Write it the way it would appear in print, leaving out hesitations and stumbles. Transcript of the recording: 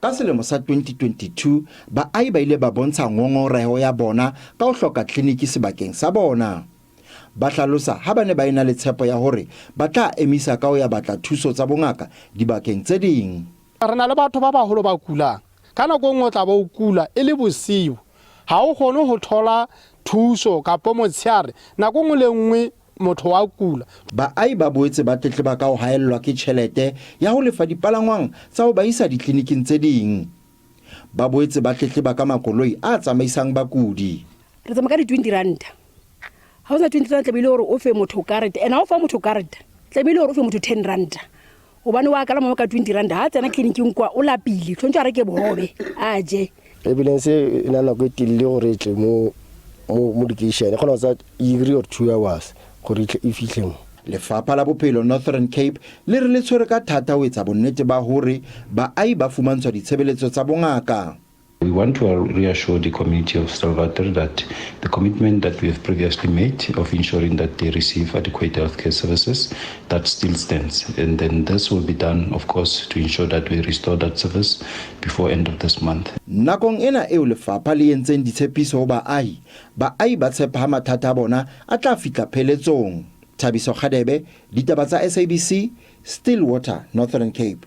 Ka selemo sa 2022, baahi ba ile ba bontsha ngongoreho ya bona ka ho hloka tleliniki sebakeng sa bona. Ba hlalosa ha ba ne ba ena le tshepo ya hore ba tla emisa ka ho ya batla thuso tsa bongaka dibakeng tse ding. Re na le batho ba baholo ba kulang. Ka nako e nngwe o tla ba o kula e le bosiu, ha o kgone ho thola thuso kapo motshehare, nako e nngwe le e nngwe motho wa kula. Baahi ba boetse ba tletleba ka ho haellwa ke tjhelete ya ho lefa dipalangwang tsa ho ba isa ditleliniking tse ding. Ba boetse ba tletleba ka makoloi a tsamaisang bakudi. Re tsamaya ka di-twenty ranta. Ha o sena 20 rand, tlamehile hore o fe motho karete, and ha o fa motho karete, tlamehile hore o fe motho 10 ranta, gobane wa kalama ka 20 rand, ha tsena tleliniking kwa o lapile, tshwanetse a reke bohobe a je. Ambulance e na nako e telele gore e tle mo location, e kgona go tsaya 3 or 2 hours gore e fitlhe mo. Lefapha la Bophelo Northern Cape le re le tshwere ka thata ho etsa bonnete ba hore baahi ba fumantshwa ditshebeletso tsa bongaka. We want to reassure the community of Stillwater that the commitment that we have previously made of ensuring that they receive adequate healthcare services, that still stands. And then this will be done, of course, to ensure that we restore that service before end of this month. Nakong ena eo lefapha le entseng ditshepiso ho baahi, baahi ba tshepa ha mathata a bona a tla fihla pheletsong. Thabiso Kgadebe, ditaba tsa SABC, Stillwater, Northern Cape.